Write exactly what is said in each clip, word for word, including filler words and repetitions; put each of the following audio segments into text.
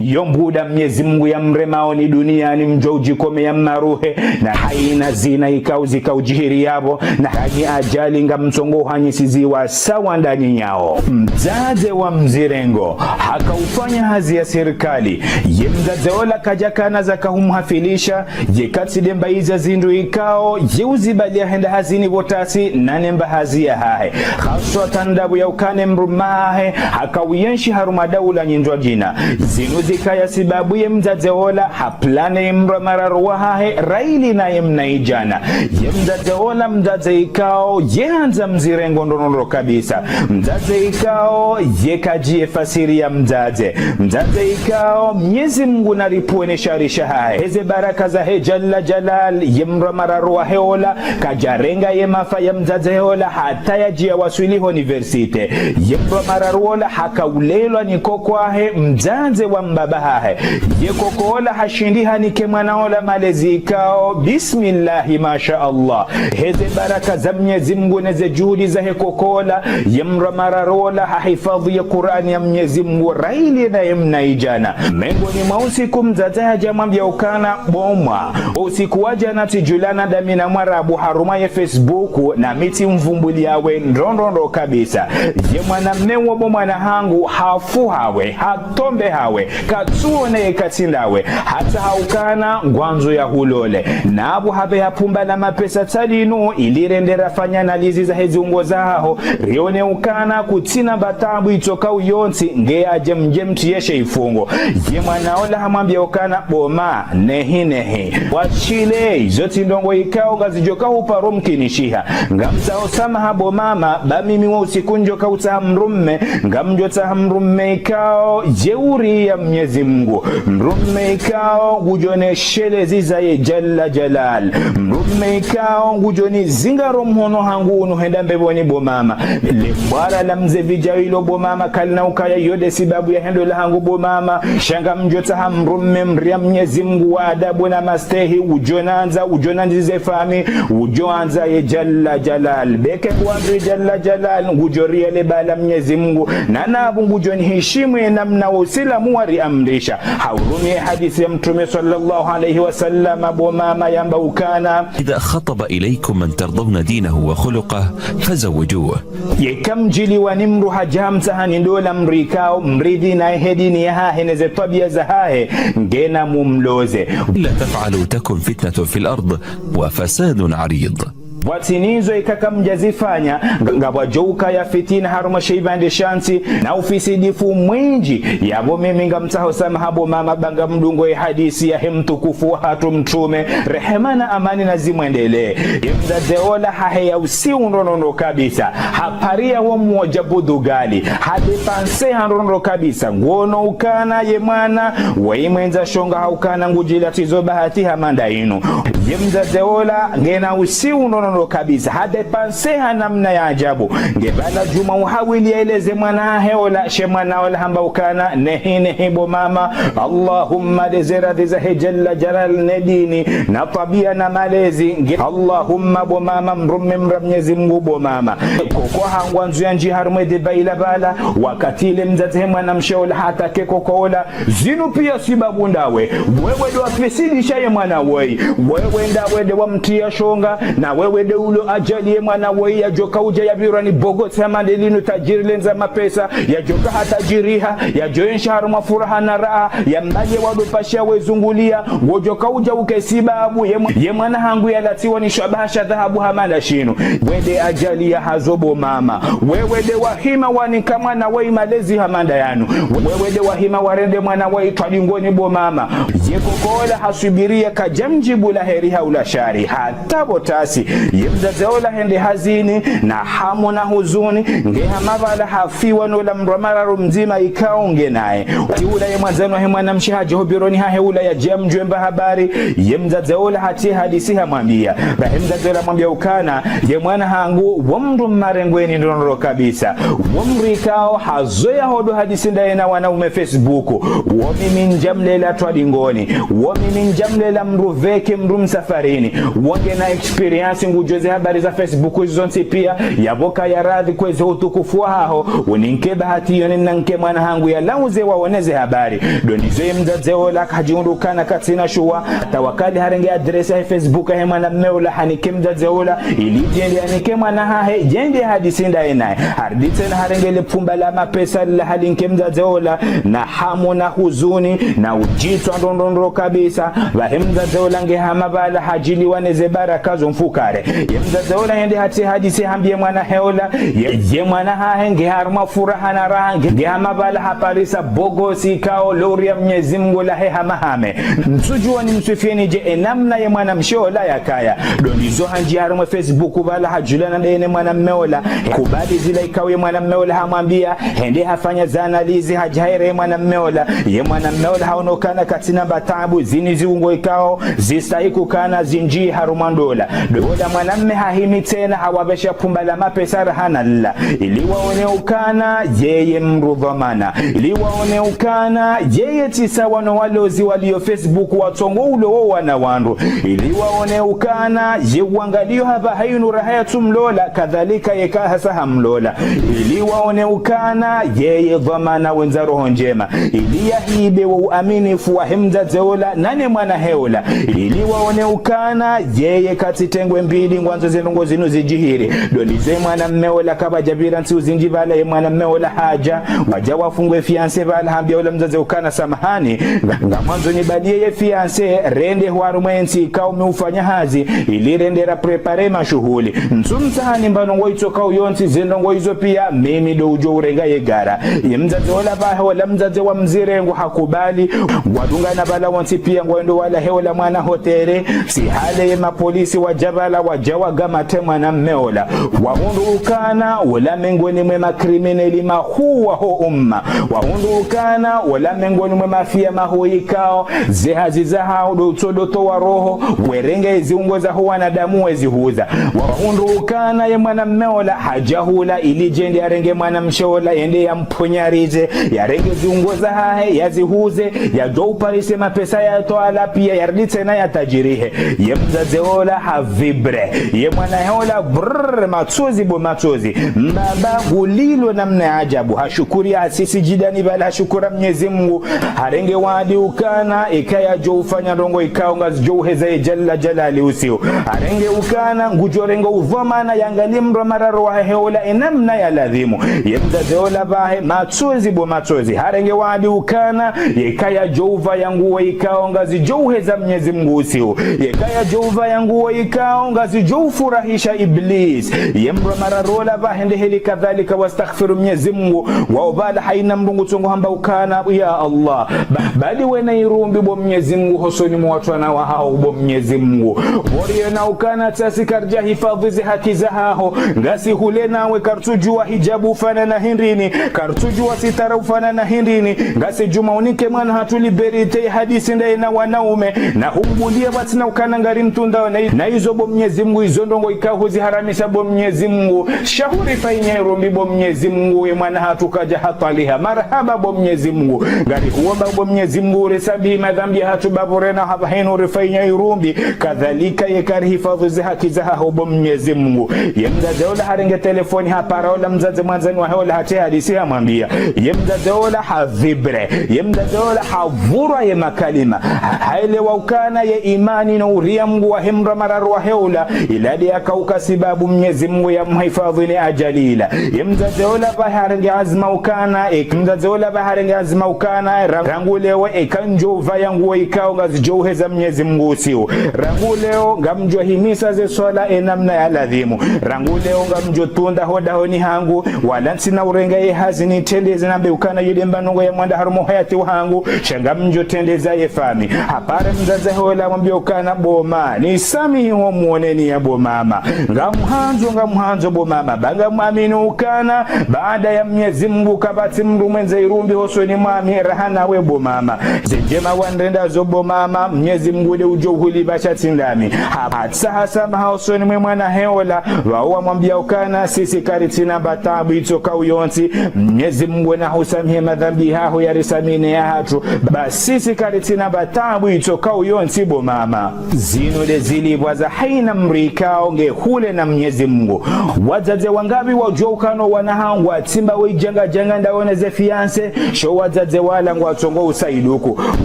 Yo mbuda Mnyezi Mungu ya mremao ni duniani mdjo udjikome ya mmaruhe, na haina zina ikao zika udjihiri yapvo, na hanyi ajali nga mtsongo uhanyisiziwa sawa ndanyi nyao. Mdzadze wa mzirengo, haka ufanya hazi ya sirikali, ye mdzadze ola kadjakana zaka humhafilisha, ye katsi demba iza zindru ikao, ye uzibali ya henda hazini pvo tasi, na nemba hazi ya hahe. Haswa tandabu ya ukana ye mdrume hahe, haka uyenshi harumwa daula nyindjwa djina. Zinu zikaya sibabu ye mdzadze ola, haplane ye mdru wa mararu wa hahe, raili na ye mnaidjana. Ye mdzadze ola mdzadze ikao, ye handza mzirengo ndrondrondro kabisa. Mdzadze ikao, ye kadjiye fasiri ya mdzadze. Mdzadze ikao, Mnyezi Mungu na ripvwene shari sha hahe. Eze baraka zahe Jalla Jalal, ye mdru wa mararu wahe ola, kadjarenga ye mafa ya mdzadze ola, hata yadjiya waswili ho université. Ye mdru wa mararu ola, haka ulelwa ni koko wahe, mdzadze wa mbaba hahe. Ye koko ola, hashindi hanike mwana ola malezi ikao, bismillahi, masha Allah. Heze baraka za Mnyezi Mungu neze juhudi zahe koko ola, ye mdru wa mararu ola, hahifadhi ye Kurani ya Mnyezi Mungu, raili na ye mnaidjana. Mengoni mwa usiku mdzadze hadja mwambia ukana, bo mwana, usiku wa djana tsidjulana ndami na Mwarabu harumwa ye Facebook, na mi tsimvumbulia we ndrondrondro kabisa. Ye mwanamme wo bo mwana hangu, hafu hawe, hatombe hawe, katsuone ye katsi ndawe, hata ha ukana ngwandzo ya hulole. Na apvo hapve hapvumba na mapesa tsalinu, ili rende rafanya analizi zahe ziungo zaho, rione ukana kutsina mba tabu itsoka uyontsi, nge adje mdje mtsi yeshe ifungo. Ye mwana ola hamwambia ukana, bo mwana, nehi nehi. Washile, izo tsi ndrongo ikao ngazidjoka huparo mkinishiha. Ngamtsaho samaha bo mama, ba mimi wo usiku ndjoka utsaha mdrume, ngamdjotsaha mdrume ikao, jeuri ya Mnyezi Mungu. Mdrume ikao, ngudjo neshelezi zaye Jalla Jalal. Mdrume ikao, ngudjo nizingaro mhono hangu unu henda mbepvoni bo mama. Le bwara la mze vidjayo ilo bo mama, kalina ukaya yo nde sibabu ya hendo lahangu bo mama. Sha ngamdjotsaha mdrume mria Mnyezi Mungu wa adabu na mastehi, udjo nandza, udjo nandzize fami, udjo andza ye Jalla Jalal. Beke kuandri Jalla Jalal, ngudjo riele bala Mnyezi Mungu. Na napvo ngudjo nihishimu ye namna wo usilamu wariamrisha. Ha urumia ye hadisi ya Mtrume swallallahu alayhi wa sallam, bo mama yamba ukana, إذا خطب إليكم من ترضون دينه وخلقه فزوجوه. Yeka mdjiliwa ni mdru hadja hamtsahani ndola mdru ikao, mridhi na ye dini ya hahe neze twabia za hahe, ngena mumloze. إلا تفعلوا تكن فتنة في الأرض وفساد عريض. Pvwatsina izo ikaka mdjazifanya, nga-, ngapvwadjo ukaya fitina harumwa she ipvandre sha ntsi, na ufisidifu mwindji, yapvo mimi ngamtsaho samaha bo mama ba ngamdungo ye hadisi yahe mtukufu wahatru Mtrume, rehema na amani nazimwendelee. Ye mdzadze ola haheya usiu ndrondrondro kabisa, haparia wo mdji wa Budugali, hadépenser ha ndrondrondro kabisa, nguono ukana ye mwana, waye mwendza shonga ha ukana ngudjila tizo bahati hama nda inu. Ye mdzadze ola, ngena usiu ndrondrondro kabisa, hadépenser ha namna ya ajabu. Nge pvala djuma uhawili yaeleze mwana hahe ola, she mwana ola hamba ukana, nehi, nehi bo mama, Allahumma, nde ze radhi zahe Jalla Jalal ne dini, na twabia na malezi, nge Allahumma bo mama, mdrume mria Mnyezi Mungu bo mama. Koko hangu andzu yandji harumwa ye débat ila pvala, wakati ile mdzadze he mwanamshe ola hata ke koko ola, zinu pia sibabu ndawe. Wewe nde wafisidisha ye mwana woyi. Wewe ndawe nde wamtria shonga, na wewe nde ulo ajali ye mwana woyi yadjoka udja yapvirwa ni bogotsi hama nde linu tajiri lendza mapesa, yadjoka hatajiriha, yadjoenshi harumwa furaha na raha, yambalie wandru pvasha wezungulia, ngodjoka udja uke sibabu, ye mwa-, ye mwana hangu yalatsiwa ni shwabaha sha dhahabu hama nda shinu. Wewe nde ajali yahazo bo mama. Wewe nde wahima wanika mwana woyi malezi hama nda yanu. Wewe nde wahima warende mwana woyi twalingoni bo mama. Ye koko ola haswibiria kadjamdjibu la heri hau la shari. Hata pvo tasi. Ye mdzadze ola hende hazini, na hamu na huzuni, nge hama pvala hafiwa nola mdru wa mararu mdzima ikao nge naye. Wakati ula ye mwandzani wahe mwanamshe hadja ho bironi hahe ula yadje yamdjuwe mba habari, ye mdzadze ola hatsi hadisi hamwambia. Bahi mdzadze ola hamwambia ukana, ye mwana hangu, wo mdru mmarengweni ndrondrondro kabisa. Wo mdru ikao hazoweya hondo hadisi ndaye na wanaume Facebook. Wo mimi ndjamlela twalingoni. Wo mimi ndjamlela mdru veke mdru msafarini. Wo ngena expérience udjuwe ze habari za Facebook izo zontsi pia, yapvo kaya radhi kweze utukufu wahaho, uninke bahati yo nenanke mwana hangu yalaudze waone ze habari. Ndo ndizo ye mdzadze ola kadjihundru ukana katsina shuwa, tawakali harenge adresse yahe Facebook yahe mwanamme ola hanike mdzadze ola, ili djende yanike mwana hahe, djende hadisi ndaye naye. Harudi tsena harenge le pfumba la mapesa lila halinike mdzadze ola, na hamu na huzuni, na udjitwa ndrondrondro kabisa, pvahe mdzadze ola nge hama pvala hadjiliwa neze baraka zo mfukare. Ye mdzadze ola hende hatsi hadisi hambie mwana hahe ola, ye, ye mwana hahe nge harumwa furaha na raha, nge, nge hama pvala haparisa bogosi kao lori ya Mnyezi Mungu lahe hama hame. Ntsudjuwa nimswifieni dje enamna ye mwanamshe ola yakaya. Ndo ndizo handji harumwa Facebook pvala hadjulana ndaye ne mwanamme ola. Kubali zila ikao ye mwanamme ola hamwambia, hende hafanya ze analyse hadja haire ye mwanamme ola. Ye mwanamme ola haono ukana katsina mba tabu, zini ziungo ikao zistahiku ukana zindji harumwa ndola. Ndo ola mwanamme hahimi tsena hawapvesha pfumba la mapesa raha na lila, ili waone ukana yeye mdru dhwamana, ili waone ukana yeye tsi sawa no walozi walio Facebook watsongo ulowa wo wana wandru, ili waone ukana ye wangaliyo hapvaha inu raha yatsumlola, kadhalika yeka hasa hamlola, ili waone ukana yeye dhwamana wendza roho ndjema, ili yahibe wo uaminifu wahe mdzadze ola nane mwana hahe ola, ili waone ukana yeye katsi tengwe mbili ngwandzo ze ndrongo zinu zidjihiri. Ndo ndizo ye mwanamme ola kapvadja pvira ntsihu zindji pvala ye mwanamme ola hadja, wadja wafungwe fiancé pvala hambia ola mdzadze ukana samahani, nga, ngamwandzo nibaliye ye fiancé, rende hwaru mwe ntsi ikao mi ufanya hazi, ili rende ra préparer mashuhuli. Ntsumsahani mba ndrongo itsokao yontsi ze ndrongo izo pia, mimi ndo udjo urenga ye gara. Ye mdzadze ola pvahe ola mdzadze wa mzirengo hakubali, ngwadungana pvala wontsi pia ngwendo walahe ola mwana hotere, tsi hale ye mapolisi wadja pvala wadja wagamate mwanamme ola. Wahundru ukana ola mengoni mwe ma criminel mahuu waho umma. Wahundru ukana ola mengoni mwe mafia mahuu ikao ze hazi zahawo ndo utsodotowa roho, werenge ziungo zaho wanadamu wezihuza. Wahundru ukana ye mwanamme ola hadja hula ili djende yarenge mwanamshe ola yende yamponyarize, yarenge ziungo zahahe yazihuze, yadjo uparise mapesa yatwala pia yarudi tsena yatajirihe. Ye mdzadze ola havibre. Ye mwana hahe ola brrr, matsozi bo matsozi. Mbaba ngulilo namna ya ajabu. Hashukuri hasisi djidani pvala hashukura Mnyezi Mungu. Harenge waadi ukana, eka yadjo ufanya ndrongo ikao ngazidjo uheza ye Jalla Jalali usiu. Harenge ukana, ngudjo renga udhwamana yangalie mdru wa mararu wahahe ola enamna ya ladhimu. Ye mdzadze ola pvahe, matsozi bo matsozi. Harenge waadi ukana, yeka yadjo upva ye nguo ikao ngazidjo uheza Mnyezi Mungu usiu. Yeka yadjo upva ye nguo ikao ngazidjo ufurahisha Iblis. Ye mdru wa mararu ola pvahe nde heli kadhalika wastaghfiru Mnyezi Mungu. Wao pvala haina mdru ngutsongo hamba ukana, ya Allah. Ba-, bali wena irumbi bo Mnyezi Mungu hosoni mwa watwana wahaho bo Mnyezi Mungu. Bori yena ukana tsasi karidja hifadhwi ze haki zahaho. Ngasi hule nawe karitsudjuwa hijabu ufanana hindrini. Karitsudjuwa sitara ufanana hindrini. Ngasi djuma unike mwana hatru liberté hadisi ndaye na wanaume. Na humbulie pvatsina ukana ngari mtunda na, na izo bo Mnyezi Mungu izo ndrongo ikao huziharamisha bo Mnyezi Mungu. Sha hurifanyia irumbi bo Mnyezi Mungu ye mwana hatru kadja hatwaliha. Marahaba bo Mnyezi Mungu. Ngari huomba bo Mnyezi Mungu urisamihi madhambi yahatru ba pvo rena hapvaha inu urifanyia irumbi. Kadhalika yeka rihifadhwi ze haki zahaho bo Mnyezi Mungu. Ye mdzadze ola harenge telefoni hapara ola mdzadze mwandzani wahe ola hata hadisi hamwambia. Ye mdzadze ola havibre. Ye mdzadze ola havurwa ye makalima. Ha-, haelewa ukana ye imani no uria Mungu wahe mdru wa mararu wahe ola, ila nde yakauka sibabu Mnyezi Mungu yamhifadhwi ne ajali ila. Ye mdzadze ola pvahe harenge azma ukana, e, mdzadze ola pvahe harenge azma ukana, ra-, rangu leo eka ndjo upva ye nguo ikao ngazidjo uheza Mnyezi Mungu usiu. Rangu leo ngamdjo himisa ze swala enamna ya ladhimu. Rangu leo ngamdjo tunda ho dahoni hangu, wala ntsina urenga ye hazi nitrendeze nambe ukana yile mba ndrongo ya mwando harumwa uhayati wahangu, sha ngamdjo trendeza ye fami. Hapare mdzadze hahe ola hamwambia ukana bo ma, nisamihi ho mwoneni ya bo mama. Ngamhandzo, ngamhandzo bo mama. Ba ngamwamini ukana, baada ya Mnyezi Mungu kapvatsi mdru mwendza irumbi hosoni mwami raha nawe bo mama. Ze ndjema wanrendazo bo mama, Mnyezi Mungu nde udjo uhulipva sha tsi ndami. Ha-, hatsaha swamaha hosoni mwe mwana hahe ola, wao wamwambia ukana, sisi karitsina mba tabu itsokao yontsi, Mnyezi Mungu nahusamihi madhambi yaho yarisamihi ne yahatru, ba sisi karitsina mba tabu itsokao yontsi bo mama. Zinu nde zilipvwa za haina mdru ikao nge hule na Mnyezi Mungu. Wadzadze wangapvi wadjuwa ukana wana hao ngwatsimba we djanga djanga ndawo ne ze fiancé, sha wadzadze wala ngwatsongo usaiduku.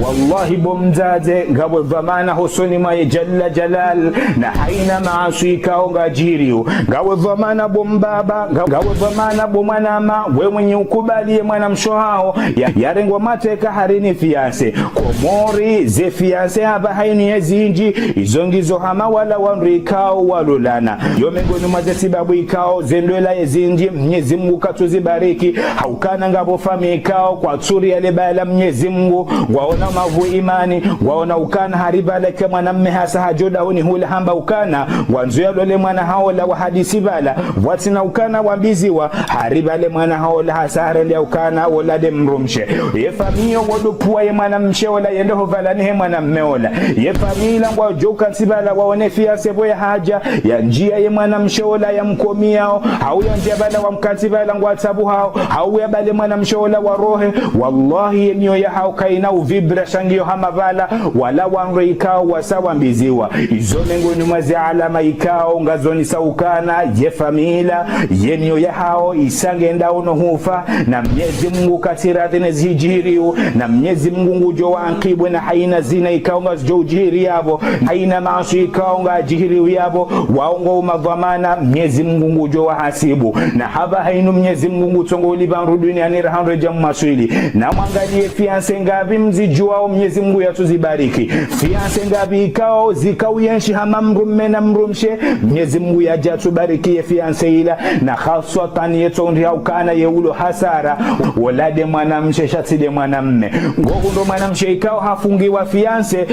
Wallahi bo mdzadze, ngawe dhwamana hosoni mwa ye Jalla Jalal, na haina maaswi ikao ngadjiriyo. Ngawe dhwamana bo mbaba, nga-, ngawe dhwamana bo mwanama, we mwenye ukubali ye mwanamshe haho, ya-, yarengwa mateka hari ni fiancé. Komori, ze fiancé hapvaha inu ye zindji, izo ngizo hama wala wandru ikao walolana. Yo mengoni mwa ze sibabu ikao ze ndola ye zindji, Mnyezi Mungu katsuzibariki, ha ukana ngapvo famiyi ikao kwatsu riya le bala Mnyezi Mungu, ngwaona mavu imani, ngwaona ukana hari bala ke mwanamme hasa hadjo dahoni hula hamba ukana, ngwandzo yalole mwana haho la wahadisi bala, pvwatsina ukana wambiziwa, hari bale mwana haho la hasa harende ukana, wola nde mdrumshe. Ye famiyi yo wodopvuwa ye mwanamshe ola yende hopvalani he mwanamme ola. Ye famiyi la ngwadjo ukantsi bala waone fiancé pvo yahadja, yandjiya ye mwanamshe ola yamkomiyao, hau yandjiya bala wamkantsi bala ngwatsabuhao, hau ya bale mwanamshe ola warohe. Wallahi ye miyo yahao kaina uvibra sha ngiyo hama bala, wala wandru ikao wasa wambiziwa. Izo mengoni mwa ze alama ikao ngazonesa ukana, ye famiyi la, ye miyo yahao isa nge ndao no hufa, na Mnyezi Mungu katsiradhi ne zidjiriyo, na Mnyezi Mungu ngudjo waankibu na haina zina ikao ngazidjo udjiri yapvo, haina maaswi ikao ngadjiriyo yapvo, wao ngo madhwamana, Mnyezi Mungu ngudjo wahasibu. Na hapvaha inu Mnyezi Mungu ngutsongo ulipva ndru duniani raha ndru dja mmaswili. Na mwangaliye fiancé ngapvi mzidjuwao Mnyezi Mungu yatsuzibariki. Fiancé ngapvi ikao zikao yenshi hama mdrumme na mdrumshe, Mnyezi Mungu yadja tsubariki ye fiancé ila, na haswa tani yetso ndri ha ukana ye ulo hasara, wola nde mwanamshe sha tsi nde mwanamme. Ngohundro mwanamshe ikao hafungiwa fiancé,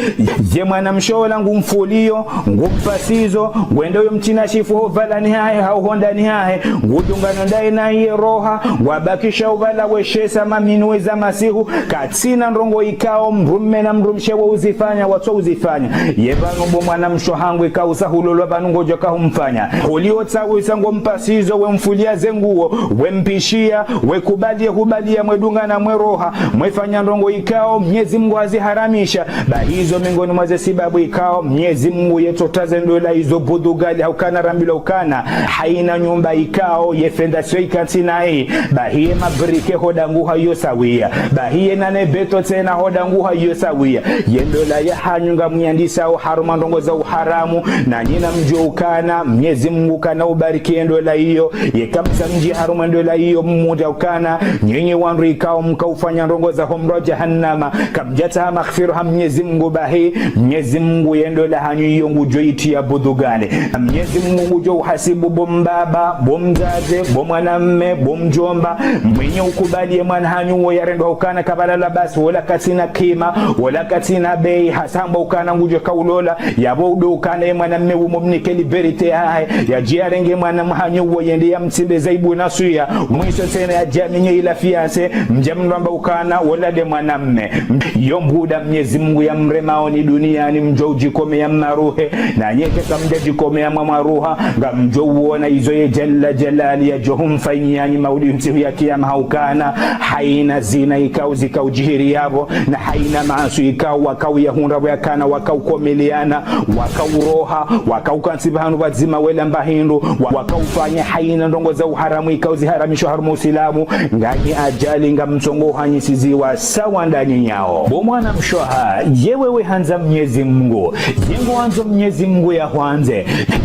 ye mwanamshe ola ngumfuliyo, ngumpasizo, ngwendo yo mtsina shifu hopvalani hahe, hau hondani hahe, ngudungano ndaye na ye roha, ngwabakisha upvala weshesa maminu weza masihu, katsina ndrongo ikao mdrumme na mdrumshe wo uzifanya, watso uzifanya. Ye pvanu bo mwanamshe hangu ikao usa hulolwa pvanu ngodjo kahumfanya. Hulio tsawu isa ngompasizo, wemfulia ze nguo, wempishia, wekubaliya, kubaliya, mwedungana mwe roha, mwefanya ndrongo ikao Mnyezi Mungu haziharamisha. Bahi izo mengoni mwa ze sibabu ikao Mnyezi Mungu yetsotaze ndola izo Budugali ha ukana rambilwa ukana, haina nyumba ikao ye fondation ikantsi nayi, bahi ye mabrike hodanguha yo sawiya, bahi ye nane beto tsena hodanguha yo sawiya. Ye ndola yahanyu ngamuyandisao harumwa ndrongo za uharamu, nanyi namdjuwe ukana Mnyezi Mungu kana ubariki ye ndola iyo. Yeka mtsamdji harumwa ndola iyo, mdjuwe ukana nyinyi wandru ikao mkaufanya ndrongo za ho mdro wa jahannama, kamdjatsaha maghfira ha Mnyezi Mungu, bahi Mnyezi Mungu ye ndola hanyu iyo ngudjo itriya Budugali. Mnyezi Mungu ngudjo uhasibu bo mbaba, bo mdzadze, bo mwanamme, bo mdjomba, mwenye ukubali ye mwana hanyu wo yarendwa ukana kapvala la basi, wola katsina kima, wola katsina beyi, hasa hamba ukana ngudjo kaulola, yapvo udo ukana ye mwanamme umo mnike liberté yahahe, yadje yarenge mwana mhanyu wo yende yamtsimbe za aibu na suya, mwiso tsena yadje yamenye ila fiancé, mdja mramba ukana, wola nde mwanamme. Yo mbuda Mnyezi Mungu yamremao ni duniani mdjo udjikomeya mmaruhe, nanyi eka kamdjadjikomeya mwamwaruha, ngamdjo uona izo ye Jalla Jalali yadjo humfanyiyanyi mauri ntsihu ya kiyama ha ukana, haina zina ikao zikao djiri yapvo, na haina maaswi ikao wakao yahundra pvo yakana wakao komeleana, wakao roha, wakao kantsi pvahanu pvadzima wela mba hindru, wa-, wakao fanya haina ndrongo za uharamu ikao ziharamishwa harumwa Usilamu, nganyi ajali ngamtsongo hanyisiziwa sawa ndanyi nyao. Bo mwanamshe hangu, ye wewe handza Mnyezi Mungu, ye ngwandzo Mnyezi Mungu yahwandze,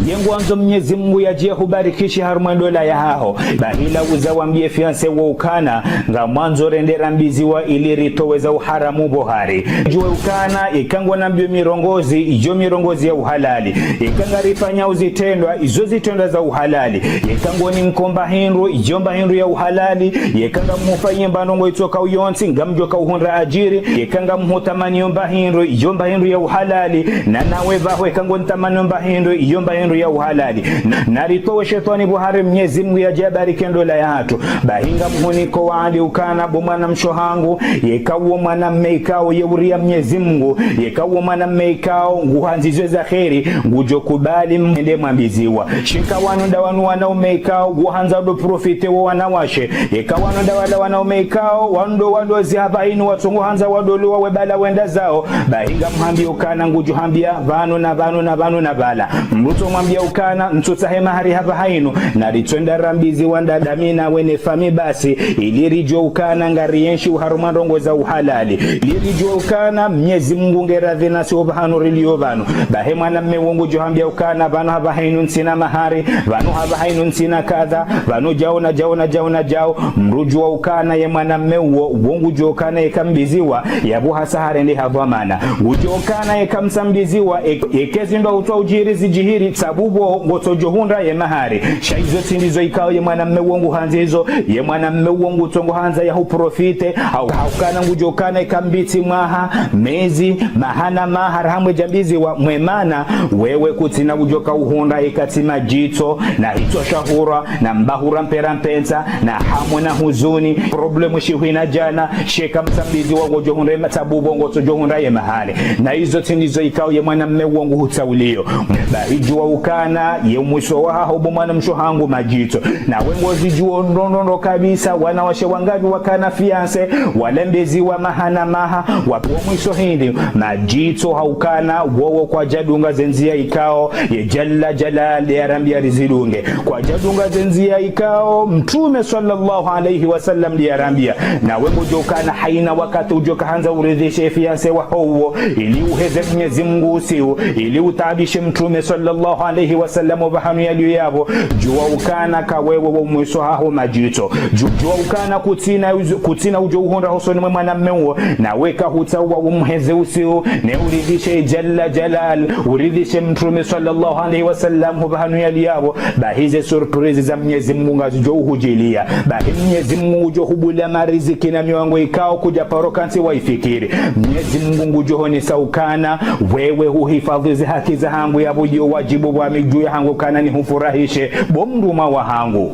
ye ngwandzo Mnyezi Mungu yadje hubarikishe harumwa ndola yahaho, bahi la uza wambiye fiancé wo ukana, ngamwandzo rende rambiziwa ili ritowe za uharamu bohari. Djuwe ukana, ika ngonambiyo mirongozi, iyo mirongozi ya uhalali. Ika ngarifanyao zitrendwa, izo zitrendwa za uhalali. Ika ngoni mkomba hindru, iyo mba hindru ya uhalali. Ika ngamhufanyia mba ndrongo itsokao yontsi, ngamdjo kauhundra adjiri. Ika ngamhutamaniyo mba hindru, iyo mba hindru ya uhalali. Na nawe pvaho ika ngonitamaniyo mba hindru, iyo mba hindru ya uhalali. Na, naritowe shetwani bohari Mnyezi Mungu yadje yabariki ndola yahatru. Bahi ngamhuniko waadi ukana bo mwanamshe hangu, yeka wo mwanamme ikao ye uriya Mnyezi Mungu, yeka wo mwanamme ikao nguhandzizo za kheri, ngudjo kubali mwende mwambiziwa. Sha ika wanu nda wanu wanaume ikao nguhandzao ndo profiter wo wanawashe, yeka wanu nda wala wanaume ikao wanu ndo walozi hapvahanu watsongo handza wadolowa we bala wenda zao, bahi ngamhambiyo ukana ngudjo hambiya pvanu na pvanu na pvanu na pvanu. Mdru tso mwambia ukana, ntsutsahe mahari hapvaha inu, na ritswenda rambiziwa ndami na we ne fami basi, ili ridjuwe ukana ngariyenshi oharumwa ndrongoo za uhalali, ili ridjuwe ukana Mnyezi Mungu nge radhi nasi opvahanu rilio pvanu. Bahi mwana mme wo ngudjo hambia ukana, pvanu hapvaha inu ntsina mahari, pvanu hapvaha inu ntsina kadha, pvanu djau na djau na djau na djau. Mdru djuwa ukana ye mwana mme wo, wo ngudjuwa ukana yeka mbiziwa, yapvo hasa harende ha dhwamana. Ngudjuwa ukana yeka msa mbiziwa, e-, eka zindru utswa udjiri zidjiri, tsabubu ngotsodjo hundra ye mahari. Sha izo tsi ndizo ikao ye mwana mme wo nguhandzizo, ye mwana mme wo ngutsongo handza ya huprofite, hau-, haukana ngudjuwa ukana yeka mbitsi mwaha, mezi, maha na maha raha mwedja mbiziwa, mwe mana, wewe kutsina udjoka uhundra yeka tsi madjitso, na hitswa shahura, na mbahura mpera mpentsa, na hamu na huzuni, problème shihwi na djana, sha eka msa mbiziwa ngodjo hundra ye ma-, tsabubu ngotsodjo hundra ye mahari. Na izo tsi ndizo ikao ye mwana mme wo nguhutsaulio. Bahi djuwa ukana, ye mwiso wahaho bo mwana mshe hangu madjitso. Na we ngozidjuo ndro ndro ndro kabisa, wanawashe wangapvi wakana fiancé, walembeziwa maha na maha, wapvo mwiso hindri, madjitso haukana, wowo kwadjadunga ze ndzia ikao, ye Jalla Jalal yarambia rizidunge. Kwadjadunga ze ndzia ikao, Mtrume swallallahu alayhi wa sallam yarambia. Na we ngudjuwa ukana haina wakati udjoka handza uridhishe fiancé waho uwo, ili uheze Mnyezi Mungu usiu, ili utaabishe Mtrume swallallahu alayhi wa sallam opvahanu yalio yapvo, djuwa ukana ka wewe wo mwiso haho madjitso. Dju-, djuwa ukana kutsina uzu-, kutsina udjo uhundra hosoni mwe mwana mme wo, na weka hutsaha umheze usiu, ne uridhishe Jalla Jalal, uridhishe Mtrume swallallahu alayhi wa sallam opvahanu yalio yapvo, bahi ze surprise za Mnyezi Mungu ngazidjo uhudjilia. Bahi Mnyezi Mungu ngudjo hubulia mariziki na miwango ikao kudja paro kantsi waifikiri. Mnyezi Mungu ngudjo honesa ukana, wewe huhifadhwi ze haki zahangu yapvo iyo wadjibu wa mi dju yahangu kana nihufurahishe, bo mdrumwa wahangu.